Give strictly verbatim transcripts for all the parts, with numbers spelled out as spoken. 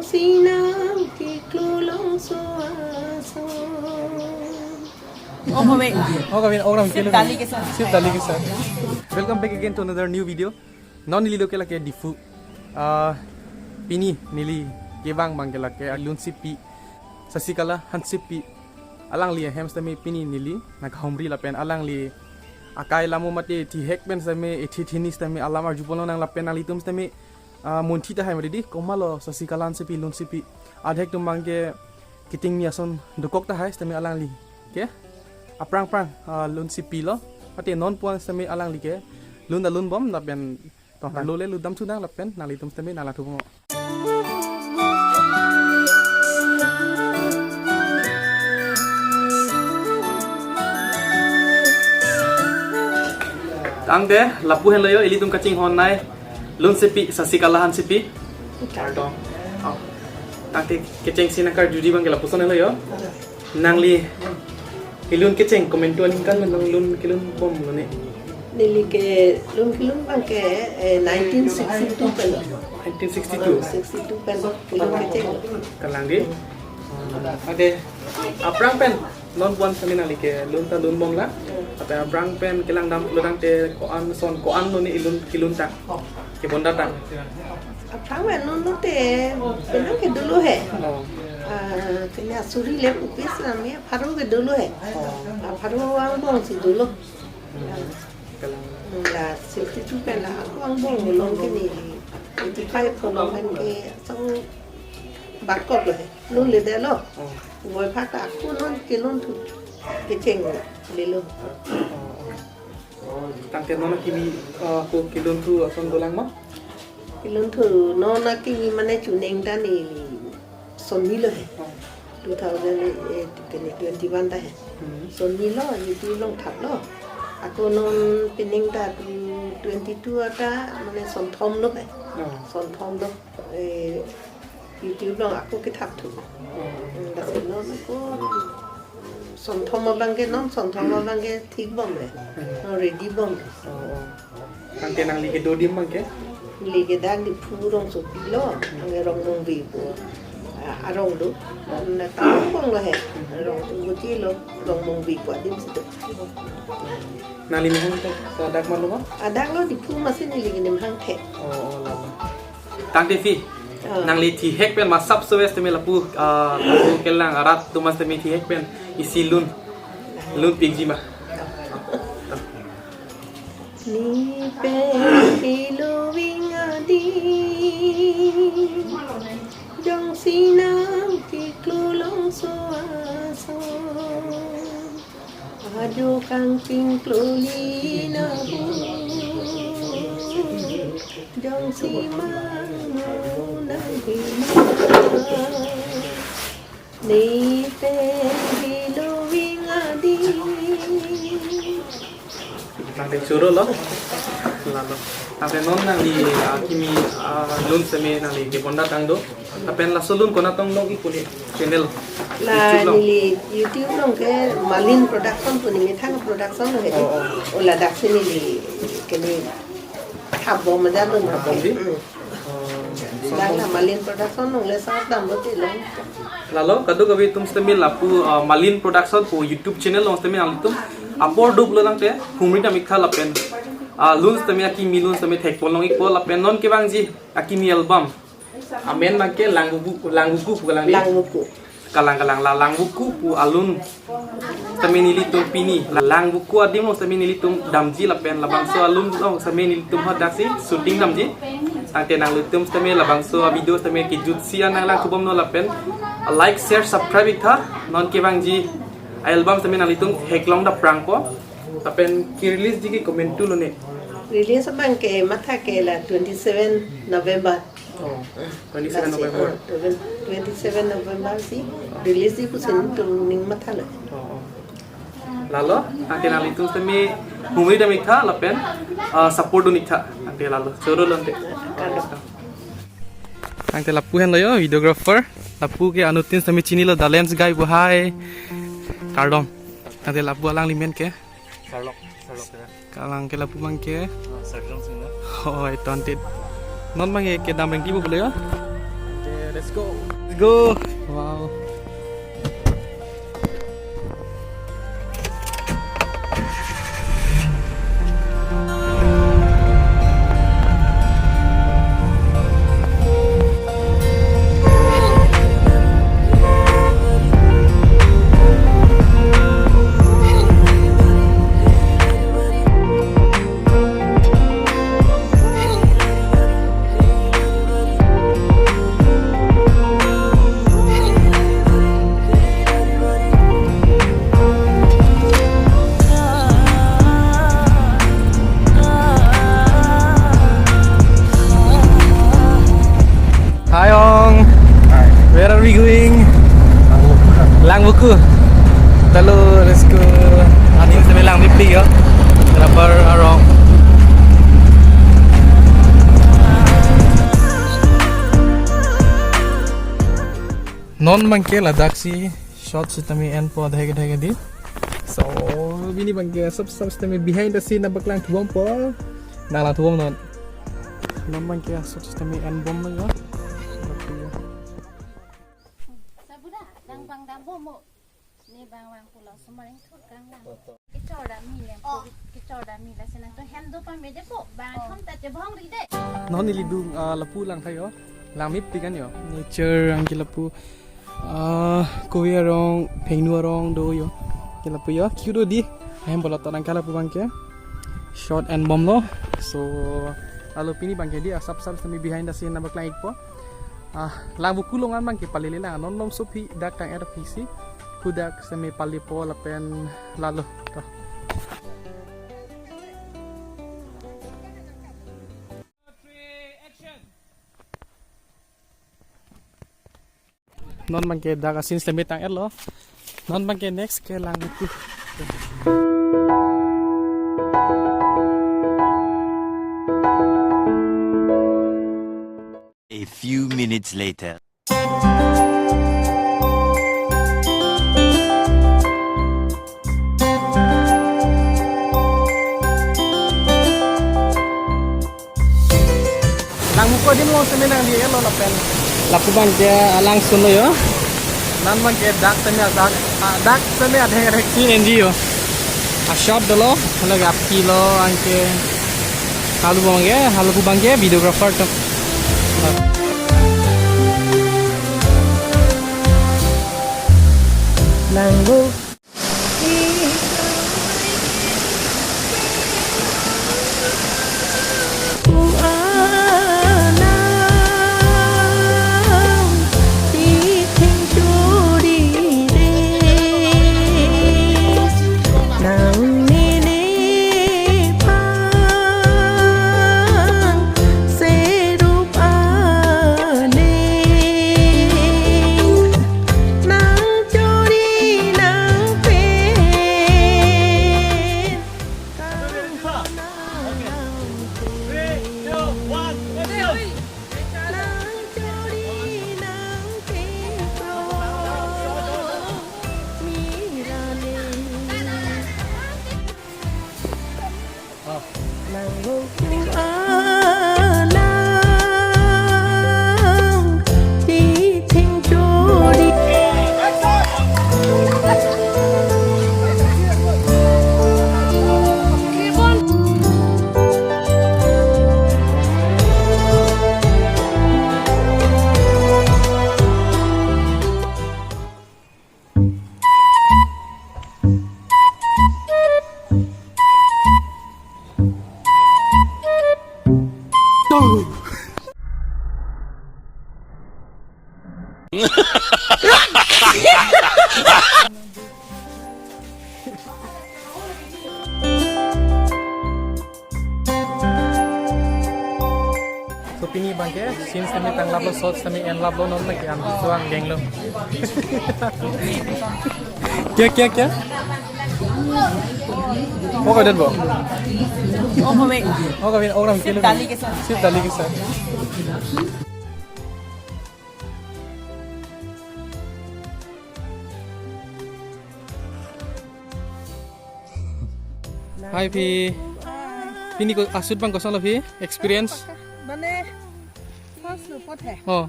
Sinam kiklu longso ason. Oh, wait. Okay, okay, okay. Sip dali ke saath. Sip dali ke saath. Welcome back again to another new video. Non neli lo ke lake Diphu. Ah, pini neli kevang abang ke lake Lunsepi Sasikala Hansepi. Alangli ahem sitame pini neli nangkahumri lapen alangli akai lamo mate thihek pen sitame ethi thini sitame alam arjuponlonang lapen nanglitum sitame, ah, munthi tahai mati di, komatlo Sasikala Hansepi Lunsepi. Adhek atum abang ke kiting ni ason dokok tahai sitame alangli ke aphrang aphrang, ah, Lunsepi lo. Mate non puan sitame alangli ke lun ta lun bom lapen tong tang lo le lun damthunang lapen nanglitum sitame nanglang thupo. Tangte lapu henlo yo, ilitum kachinghon nai Lunsepi Sasikala Hansepi. Kardom. Oh. Tangte kechengsi nangkarjuji abang ke lapuson henlo yo. Nangli kelun kecheng komantu aningkan pen nang lun kelun bomlo ne? Neli kelun kelun abang ke, eh, nineteen sixty-two pen. Nineteen sixty-two. Sixty-two pen kelun kecheng. Kalang di. Ade, aphrang pen non puan sitame nangli kelun ta lun bomlo. Hmm. Ate aphrang pen kelang damlo tangte ko-an ason ko-an lo ne ilun kelun ta, kebonda ta? Aphrang pen non lote penang ke dolo he. Oh. Ah, kene asuri le upis nami apharo ke dolo he. Oh. Apharo angbong si dolo. Hmm. Kalang. La sixty-two pen la ako angbong along ke neli eighty-five along pen ke sang bakok lo he. Lun le dolo. Oh. Voi phak ta ako non kelun thu kecheng lelo. Oh, oh. Tangte non akimi, ah, ako kelun thu ason dolang ma? Kelun thu non akimi mane chuning ta neli son ni lo he. Oh. Two thousand, eh, kene twenty-one ta he. Hmm. Son ni lo, YouTube along thaplo. Ako non pining ta twenty-two ata mane son thom lo he. Oh. Son thom lo. Eh, YouTube along ako kethap thu. Oh. Hmm, lasi non ako son thom abang ke non son thom abang ke thik bom le. Hmm. Non ready bom le. Oh, oh. Tangte nangli kedo adim abang ke? Neli ke dak Diphu rongsopi lo, nangli Rongmongve pu. Ah, arong do. Na ta bong lo he. Rong tu buti lo, Rongmongve pu adim si do. Nangli mehang ta, ta dak ma lo ma? Adak lo Diphu masi neli ke nemhang the. Oh, oh, lalo. Tangte phi. Ah. Nangli thihek pen masap sowes tame lapu, ah, lapu kelang arat atum sitame thihek pen isi lun. Lun pikji ma? Ne pen kelun adim, jongsi nang kiklu longso ason. Ajo kangting kloli nahu, jongsi mangmu nang hima. Ne pen kelun adim. Tangte choro lo. Lalo. Tangte non nangli, ah, kimi, ah, lun sitame nangli kebonda tang do. Lapen laso lun konat along long-ik pu ne channel? La YouTube along. Neli YouTube along ke Malin Production pu ne methang production lo he. Oh, oh. O ladak si neli kene thap bom aja lun. Thap bom di? Hmm. Oh, dak la Malin Production along le search damlo te long. Lalo, kadokave atum sitame lapu, ah, Malin Production pu YouTube channel along sitame nanglitum apor duk lo tangte humri dam-ik tha lapen, ah, lun sitame akimi lun sitame thekpon long-ikpo lapen non kevangji akimi album amen abang ke Langvuku, Langvuku pu kalang di? Langvuku. Kalang, kalang, la Langvuku pu alun sitame nelitum pini la Langvuku adim along sitame nelitum damji lapen labangso alun along sitame nelitum hadak si shooting damji. Tangte nanglitum sitame labangso video sitame kejut si an nanglang thubom non lapen like, share, subscribe-ik tha. Non kevangji album sitame nanglitum theklong dam prangpo. Lapen ke-release ji ke komantu lo ne? Release abang ke matha ke la twenty-seven November. Oh, twenty-seven November. Lasi, ah, twenty-seven November si release ji pusi nelitum ning matha lo. Oh, oh. Lalo, tangte nanglitum sitame humri dam-ik tha lapen, ah, support dun-ik tha. Tangte lalo, choro lo tangte. Kardom. Tangte lapu henlo yo, videographer. Lapu ke anuttin sitame chinilo, the lens guy pu hai. Kardom. Tangte lapu alangli men ke? Sarlok, Sarlok ya. Kalang ke lapu abang ke? Ah, Sarjong Singla. Oh, ito ante. Non abang ke kedam rengki pu pulo yo? Ante res Let's go. Let's go. Wow. Hi, Ong. Hi. Where are we going? Langvoku. Lalu, let's go. Ani seme langmepik yo. Rubber arong. Non abangke ladak si shot sitame enpo, dheke dheke di. So, pini abangke sab sab sitame behind the scene nangpaklang thubompo. Nanglang thubom non. Non abangke sab sitame enbomlo yo. Sabuda, dang bang dang bomo. Ni bang bang pulo sumaring thur kang lang. Kechor dam ni lem po, kechor dam ni la senang to hem do pame de po, bang thom ta che bong ri de. Non neli dun, ah, lapu langtha yo. Langmepik an yo. Nature abangke lapu. Ah, kove arong, phengnu arong do yo. Ke lapu yo, cute do di. Ahem bolot nangka lapu abangke. Shot enbomlo. So, lalu pini abangke di, ah, sab sab sitame behind the scene nangpaklang ikpo. Ah, Langvoku along an abangke pale le lang, non malom so aphi dak tang-er aphi si, hadak seme palepo lapen lalo. To. Non abangke dak a-scene sitame tang-erlo. Non abangke next ke Langvoku. A few minutes later. Langvoku adim along seme nangli-etlo lapen lapu abangke alangsun lo yo. Non abangke dak seme dak, ah, dak seme adheng adheng si N G O. A shot dolo, hala gap kilo anke. Halapu abangke, halapu abangke videographer to. Langvoku. So pini abangke, scene sitame tanglaplo, shot sitame enlaplo, non lake an suang genglo. Kya, kya, kya? Mo kadet bo? Oh, kami. Oh, kami, oh, kami. Sirf dali ke saath. Sirf dali ke saath. Hi, Phi. Pini ko-, a-shoot abang kosonlo, Phi? Experience? Mane, first lo apot he. Oh.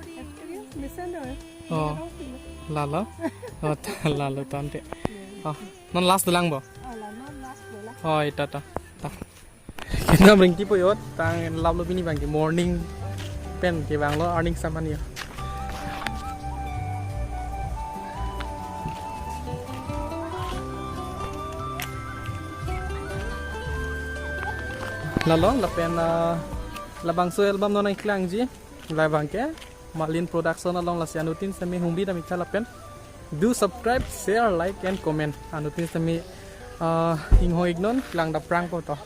Experience? Mesen do. Oh. Lalo. Oh, ta- lalo tante. Oh, non last dolang bo. Ala non last dolang. Oh, ita ta. Ta. Kita meringti po yo, tang lap lo bini bangke morning pen ke bang lo earning saman yo. Lalo lapen uh, labangso album non nangklangji labangke Malin Production along lasi anuttin semi humbi dam ikha lapen do subscribe, share, like and comment. Anuttin semi uh, inghoi ignon lang da prang po to.